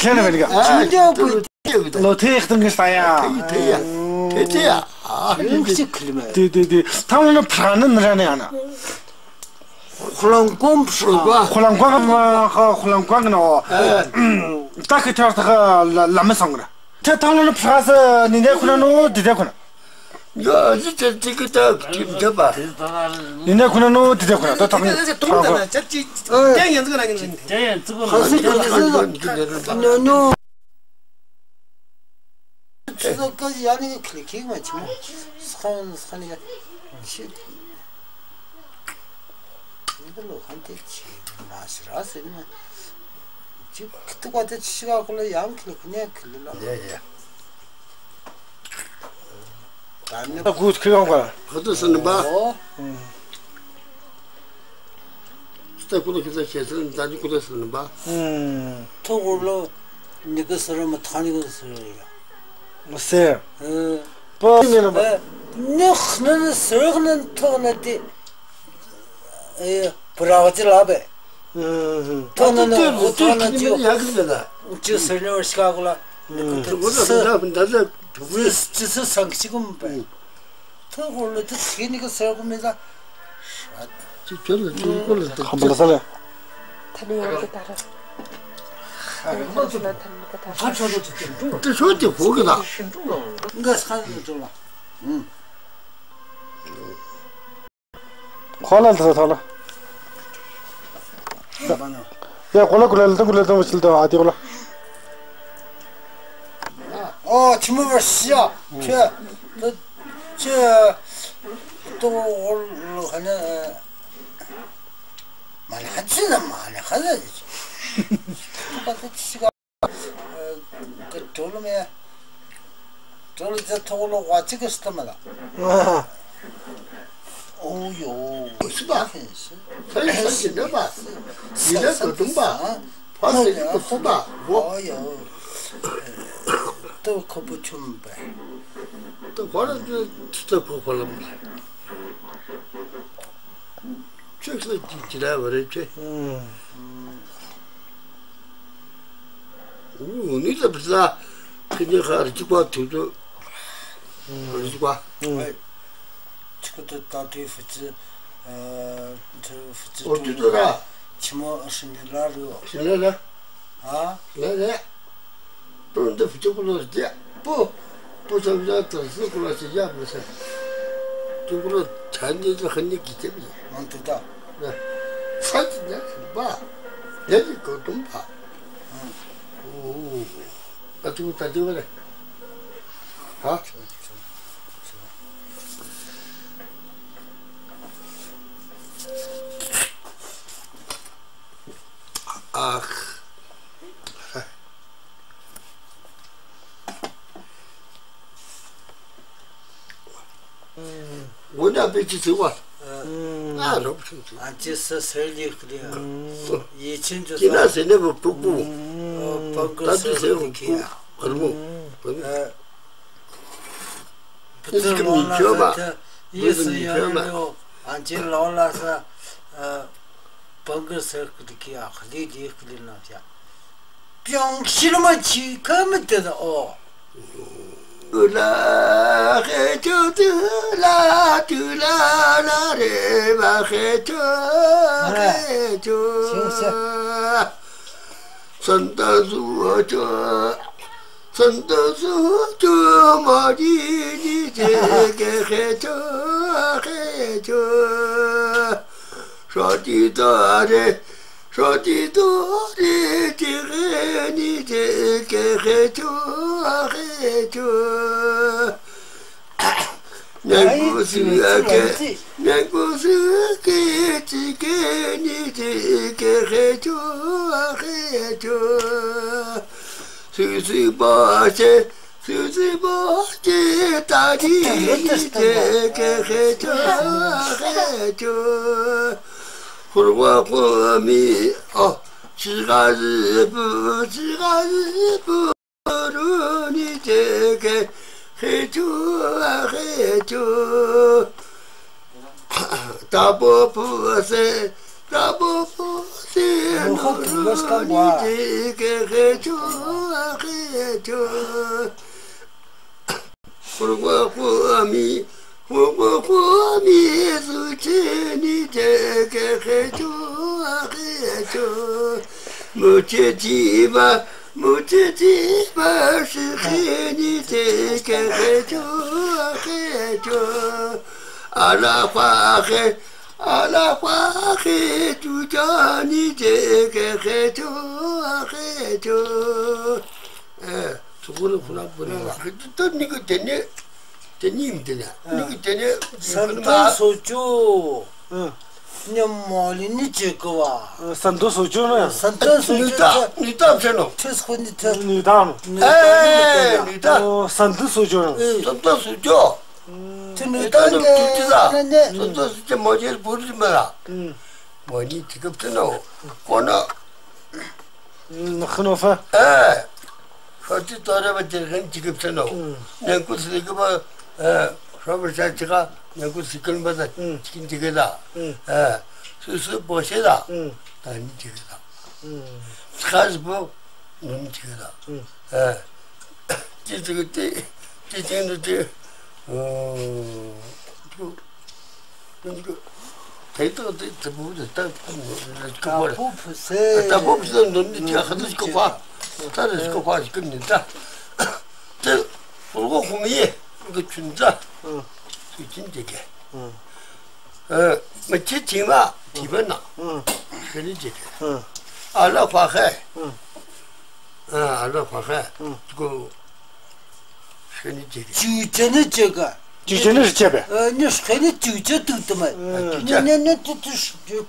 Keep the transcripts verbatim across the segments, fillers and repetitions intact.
ཁྱེད་ནི་མེད་ག་ཨ། ལོ་ཐེ་ཡག་ཏང་གི་ས་ཡ། ཐེ་ཡ། ཐེ་ཡ། ཨ། ཡུག་ཅིག་ཁིལ་མེད། དེ་དེ་དེ། ཐང་ལ་ནི་ཕྲ་ནི་ནི་ར་ནི་ཡ་ན། ཧོ་ལང་ཀོང་ཕྲ། ཧོ་ལང་ཀོང་ཧོ་ལང་ཀོང་ནོ། ཨ། ད་ཁི་ཐར་ཐག་ལ་ལ་མི་སང་གི་ར། ཐེ་ཐང་ལ་ནི་ཕྲ་སི་ནི་ནེ་ཁུ་ན་ནོ་དི་ཏེ་ཁུ་ན། ཡ་ཨ་ཙི་ཙི་ཙི་གི་ད་ཁྱིམ་ཐེ་བ། ནི་ནེ་ཁུ་ན་ནོ་དི་ཏེ་ཁུ་ན་ད་ཐང་ལ་ནི་ཁུ་ན་ནོ། ཁ་སི་ཁ་སི་ནོ་ནོ། ཚུ་ཚོད་ཀ་ཡ་ནི་ཁི་ལི་ཁིག་མ་ཆི་མོ། སི་ཁོང་སི་ཁོང་ནི་ཡ་ཆི། འདི་ལོ་ཁན་ཏེ་ཆི་མ་སི་ར་སི་ནི་མ། ཆི་ཁི་ཏུ་ཀ་ཏེ་ཆི་ག་ཁོ་ལ་ཡང་ཁི་ལི་ཁི་ནི་ཡ་ཁི་ལི་ལ། ཡ་ཡ། ད་ནི་ད་གུ་ཁི་གང་ག་ཁ་ཏུ་སི་ནི་བ། ཨོ། སྟེ་ཀུ་ལོ་ཁི་ས་ཁྱེད་སི་ནི་ད་ནི་ཀུ་ལོ་སི་ནི་བ། ཐོ་གུ་ལོ་ནི་གི་སི་ར་མ་ཐ་ནི་གི་སི་ར་ཡ། མ་སེ། ཨེ། པོ་ནི་ནི་བ། ཨེ། ནི་ཁ་ནི་ནི་སི་ར་ཁ་ནི་ཐོ་ནི་ཏེ། ཨེ། པུ་ར་ག་ཅི་ལ་བེ། ཐོ་ནི་ནི་ཨོ་ཐོ་ནི་ཅི། ཡ་གི་ལ། ཅི་སི་ར་ནི་བ་ཤ་ག་ལ། ནི་གི་ཏེ་ཅི་སི། ཅི་སི་སང་ཅི་གུམ་བེ། ཐུ་གོ་ལོ་ཏི་ཁི་ནི་གི་སེ་གོ་མེ་ད། ཅི་ཅོ་ལ་ཅི་གོ་ལ་ཏི་ཁམ་པ་ལ་ས་ལེ། ཐ་ནི་ཡོང་གི་ད་ར། ཏི་ཤོ་ཏི་གོ་གི་ད། ང་སྐད་ནི་ཅོ་ལ། ཁོ་ལ་ལ་ཐོ་ལ། ཡ་གོ་ལ་གོ་ལ་ལ་ཏང་གོ་ལ་ཏང་བ་ཅིལ་ཏོ་ཨ་ཏི་གོ་ལ། ཨོ་ཆི་མོ་བར་ཤི་ཡ། ཁྱེད་ཁྱེད་ཏོ་ལོ་ཧ་ན་མ་ལ་ཧ་ཅི་ན་མ་ལ་ཧ་ལ་ཅི་ཏོ་ཀ་ཏོ་ཅི་ག་ཏོ་ལོ་མེ་ཏོ་ལོ་ཛ་ཐོ་ལོ་ཝ་ཅི་ག་སྟ་མ་ལ། ཨོ་ཡོ། སི་པ། ས་ཡི་ས་ཡི་ནེ་པ། ཡི་ནེ་ཏོ་ཏུམ་པ། ཕ་ས་ཡི་ཏོ་ཕུ་པ། ཝོ། ཨོ་ཡོ། ཏོ་ཁོ་པོ་ཆུམ་པ། ཏོ་ཕ་ལ་ཏོ་ཏོ་ཁོ་ཕ་ལ་མ། ཅོ་ས་ཅི་ཅི་ར་བ་རེ་ཅེ། ཨུ་ནི་ལ་བི་ས་ཁི་ནི་ཁ་རི་ཅི་ཀ་ཐུ་ཏོ། རི་ཅི་ཀ། ཅི་ཀ་ཏོ་ད་ཏོ་ཧྥུ་ཙི། ཨ་ཧྥུ་ཙི་ཨོ་ཏུ་ཏོ་ར། ཆི་མོ་ཨ་ཧྲི་ནི་ལ་རུ། ཧྲི་ལ་ར། ཨ། ལ་ར། ཏོ་འདི་ཧྥུ་ཙི་ཀུ་ལོ་རི་ཏེ། པོ། པོ་ཚ་བི་ཡ་ཏ་སི་ཀུ་ལོ་སི་ཡ་མི་ས། ཏུ་ཀུ་ལོ་ཆ་ནི་ཏ་ཧ་ནི་གི་ཏེ་བི། མང་ཏེ་ད། ཡ། ཚ་ཅི་ཉ་སི་བ། ཉ་ཅི་གོ་ཏུམ་བ། ཨུ། ཨ་ཏུ་ད་ཏི་བ་རེ། ཧ། ཨ། འོ་ན་བེ་ཅི་ཟེར་བ། ང་རོབ་ཅིག་ཅིག་ཨ་ཅེ་ས་སེར་ལི་ཁི་ལི་ཡ། ཡེ་ཆེན་ཅོ་ཅི་ན་ཟེར་ནེ་བུ་པུ་པུ། ད་ཅི་ཟེར་བུ་པུ། གར་མོ། གར་མོ། ཨ། བུ་ཙི་ལོ་ན་ས་ཐ་ཡེ་སི་ཡ་ལོ། ཨ་ཅེ་ལོ་ལ་ས། ཨ། བང་གི་སར་ཀི་ཏི་ཀི་ཨ་ཁ་ལི་ལི་ཀི་ལི་ན་ཕྱ། པྱང་ཤི་ལ་མ་ཆི་ཁ་མི་ཏེ་ད་ཨོ། ཨུ་ལ་ཧེ་ཅོ་ཏུ་ལ་ཏུ་ལ་ལ་རེ་བ་ཧེ་ཅོ་ཧེ་ཅོ། སན་ཏ་ཟུ་ཅོ། སན་ཏ་ཟུ་ཅོ་མ་ཇི་ཇི་ཇེ་ཀེ་ཧེ་ཅོ་ཧེ་ཅོ། ཧྲ་ཏི་ཏ་རེ། ཧྲ་ཏི་ཏ་རེ་ཏི་ཧེ་ནི་ཏི་ཀེ་ཧེ་ཅོ་ཧེ་ཅོ། ཉན་གོ་སུ་ཨ་ཀེ། ཉན་གོ་སུ་ཀེ་ཏི་ཀེ་ནི་ཏི་ཀེ་ཧེ་ཅོ་ཧེ་ཅོ། སུ་སུ་བ་ཤེ། སུ་སུ་བོ་ཅི་ད་ཅི་ཅི་ཀེ་ཧེ་ཅོ་ཧེ་ཅོ། ཧོར་བ་ཧོ་མི་ཨོ་ཅི་ག་ཟི་བུ་ཅི་ག་ཟི་བུ་རུ་ནི་ཅི་ཀེ་ཧེ་ཅོ་ཧེ་ཅོ། ཏ་བོ་བུ་སེ་ཏ་བོ་བུ་སེ་ནོ་རུ་ནི་ཅི་ཀེ་ཧེ་ཅོ་ཧེ་ཅོ། ཧོར་བ་ཧོ་མི་ཧོར་བ་ཧོ་མི་སུ་ཅི་ནི་ཅི་ཀེ་ཧེ་ཅོ་ཧེ་ཅོ། མུ་ཅི་ཅི་བ་མུ་ཅི་ཅི་བ་སི་ཧེ་ནི་ཅི་ཀེ་ཧེ་ཅོ་ཧེ་ཅོ། ཨ་ལ་ཧོ་ཧེ་ཨ་ལ་ཧོ་ཧེ་ཅུ་ཅ་ནི་ཅི་ཀེ་ཧེ་ཅོ་ཧེ་ཅོ། ཨེ། ཚོགས་ཁོ་ན་ཁོ་ན་ཁོ་ན་ལ་ཁེ་ཏོ་ནི་གི་ཏེ་ནེ་ཏེ་ནི་མི་ཏེ་ནེ་ནི་གི་ཏེ་ནེ་སན་ཏན་སོ་ཅོ། ཨ། ཉམ་མ་ལི་ནི་ཅི་གི་བ། སན་ཏན་སོ་ཅོ་ན་སན་ཏན་སོ་ཅོ་ནི་ཏ་ནི་ཏ་ཕྱེ་ནོ། ཐེས་ཁོ་ནི་ཐེས་ནི་ཏ་ནོ། ཨེ་ནི་ཏ། ཨོ་སན་ཏན་སོ་ཅོ་ན་སན་ཏན་སོ་ཅོ། ཐེ་ནི་ཏ་ནི་ཏ་ནི་ཏ་ནི་སན་ཏན་སོ་ཅོ་མ་ཅེ་བོ་རི་མ་ལ། མ་ནི་ཅི་གི་ཕྱེ་ནོ་ཁོ་ན། ནག་ནོ་ཧྥ། ཨེ། ཧྥ་ཏི་ཏོ་རེ་བ་ཏེ་ཁན་ཅི་གི་ཕྱེ་ནོ། ཨུ། ཉན་ཀུ་སི་གི་བ། ཨེ། ཧྲ་བ་ཤ་ཅི་ག་ཉན་ཀུ་སི་ཀུན་བ་ད་ཅི་ཀིན་ཅི་གི་ད། ཨེ། སུ་སུ་བོ་ཤེ་ད། ད་ནི་ཅི་གི་ད། ཁ་སི་བོ་ནུ་ནི་ཅི་གི་ད། ཨེ། ཅི་ཅི་གི་ཏེ་ཅི་ཅི་ནུ་ཏེ། ཨོ། ཏེ་ཏོ་ཏེ་ཏ་བོ་ཏེ་ཏ་ཏ་བོ་ཕུ་སེ། ཏ་བོ་ཕུ་སེ་ནོ་ནི་ཏེ་ཧ་ཏོ་ཞིག་གོ་ཁ། ཏ་རེ་ཞིག་གོ་ཁ་ཞིག་གི་ནི་ཏ། ཏེ་ཧོར་གོ་ཧོ་མི་ཡེ་གི་ཆུན་ཏ། སུ་ཅིན་ཏེ་གེ། ཨ་མ་ཅི་ཅིན་བ་ཏི་བ་ན། ཧེ་ནི་ཏེ་གེ། ཨ་ལ་ཧོ་ཧེ། ཨ་ལ་ཧོ་ཧེ། ཏུ་གོ། ཧེ་ནི་ཅི་གི། ཅུ་ཅི་ནི་ཅི་གི། ཅུ་ཅི་ནི་ཅི་བེ། ཨ་ནི་ཧེ་ནི་ཅུ་ཅི་ཏུག་ཏུ་མ། ཨ་ཅུ་ཅི། ནི་ནི་ཏུ་ཏུ་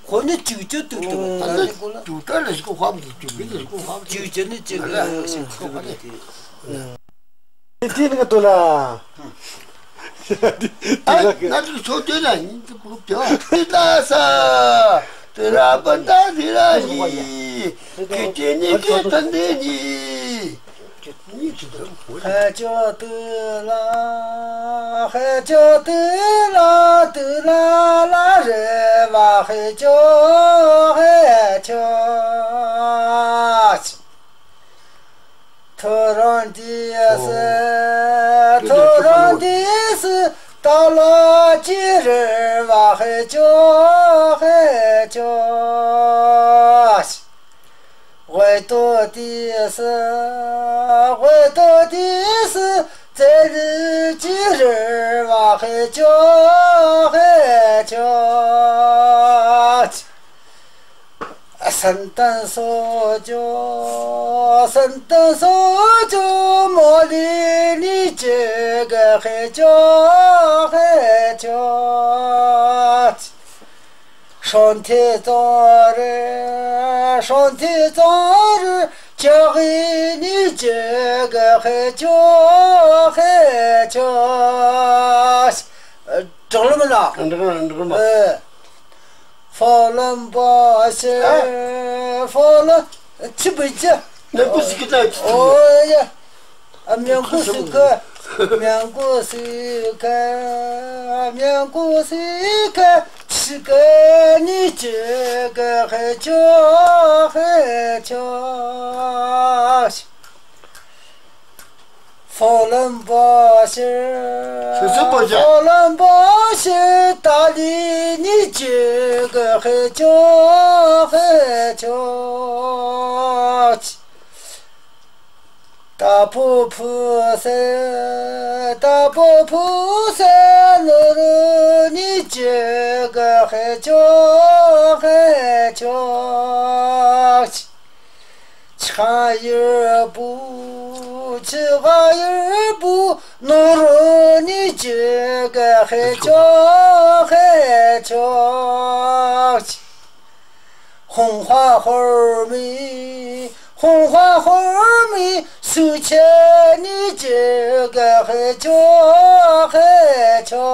ཁོ་ནི་ཅུ་ཅི་ཏུག་ཏུ་མ། ཨ་ནི་ཏུ་ཏ་ལ་ཞིག་གོ་ཧམ་ཏུ་ཅུ་ཅི་ནི་ཅི་གི། ཨ་ལ་ཞིག་གོ་ཧམ་ཏུ། ཏེ་ནི་ག་ཏོ་ལ། ཨ་ན་ཏུ་ཆོ་ཏེ་ལ་ནི་ཏུ་ཀུ་ཏེ་ཏི་ཏ་ས། ཏི་ར་བ་ཏ་ཏི་ར་ནི། ཀི་ཏེ་ནི་ཀི་ཏ་ཏེ་ནི། ཧེ་ཅོ་ཏི་ལ། ཧེ་ཅོ་ཏི་ལ་ཏི་ལ་ལ་རེ་བ་ཧེ་ཅོ་ཧེ་ཅོ། ཐོ་རོ་ཏི་སི་ཐོ་རོ་ཏི་སི་ཏ་ལ་ཅི་རེ་བ་ཧེ་ཅོ་ཧེ་ཅོ། ཝེ་ཏོ་ཏི་སི་ཝེ་ཏོ་ཏི་སི་ཙེ་རི་ཅི་རེ་བ་ཧེ་ཅོ་ཧེ་ཅོ། སན་ཏན་སོ་ཅོ། སན་ཏན་སོ་ཅོ་མ་ལི་ནི་ཅི་གི་ཧེ་ཅོ་ཧེ་ཅོ། ཧྲོན་ཐེ་ཙོ་རི་ཧྲོན་ཐེ་ཙོ་རི་ཅི་གི་ནི་ཅི་གི་ཧེ་ཅོ་ཧེ་ཅོ། གྲགས་ལ་མ་ན། གྲགས་ལ་གྲགས་ལ་མ། ཨེ། ཧྥོ་ལམ་པོ་ཤེ། ཧྥོ་ལམ་ཆི་བི་ཅི། ནེ་པུ་སི་ཀི་ཏ་ཆི། ཨོ་ཡ། ཨ་མྱང་ཀུ་སི་ཀ། མྱང་ཀུ་སི་ཀ། མྱང་ཀུ་སི་ཀ། ཆི་ཀ་ནི་ཅི་ཀ་ཧེ་ཅོ་ཧེ་ཅོ། ཧྥོ་ལམ་པོ་ཤེ། ཧྥོ་ལམ་པོ་ཤེ། ཏ་ལི་ནི་ཅི་ཀ་ཧེ་ཅོ་ཧེ་ཅོ། ཏ་པོ་ཕུ་སེ། ཏ་པོ་ཕུ་སེ་ནོ་རུ་ནི་ཅི་ཀ་ཧེ་ཅོ་ཧེ་ཅོ། ཆི་ཧ་ཡུར་བུ། ཆི་ཧ་ཡུར་བུ་ནོ་རུ་ནི་ཅི་ཀ་ཧེ་ཅོ་ཧེ་ཅོ། ཧོང་ཧ་ཧོར་མི། ཧོང་ཧ་ཧོར་མི་ ཚུལ་ཁྲིམས་ནི་ཇི་ག་ཧེ་ཆོ་ཧེ་ཆོ།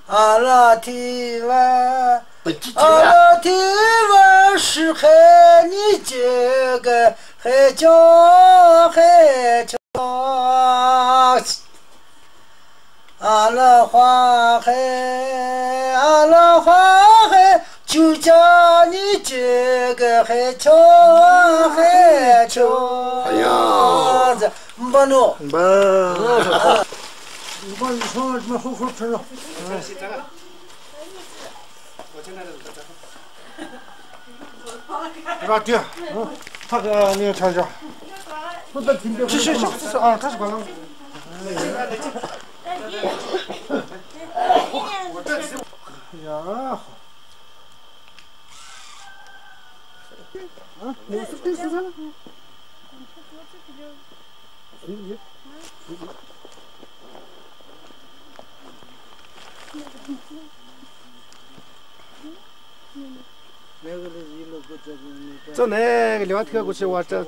ཨ་ལ་ཐི་ཝ་ཨ་ལ་ཐི་ཝ་ཧྲི་ཧེ་ནི་ཇི་ག་ཧེ་ཆོ་ཧེ་ཆོ། ཨ་ལ་ཧ་ཧེ་ཨ་ལ་ཧ་ཧེ་ཆུ་ཅ་ནི་ཇི་ག་ཧེ་ཆོ་ཧེ་ཆོ། ཨ་ཡ། འབད་ནོ། འབད། འབད་ནོ། ར་ཏི་ཡ། ཐག་ཨ་ནི་ཆ་ཆ། ཤི་ཤི་ཤི་ཤི་ཨ་ཐག་ག་ལ། ཡ། ཨ་ནི་སུ་ཏི་སུ་ས། ཙོ་ནེ་གི་ལེ་བ་ཐི་ཁ་གུ་ཤེ་ཝ་ཏྲ།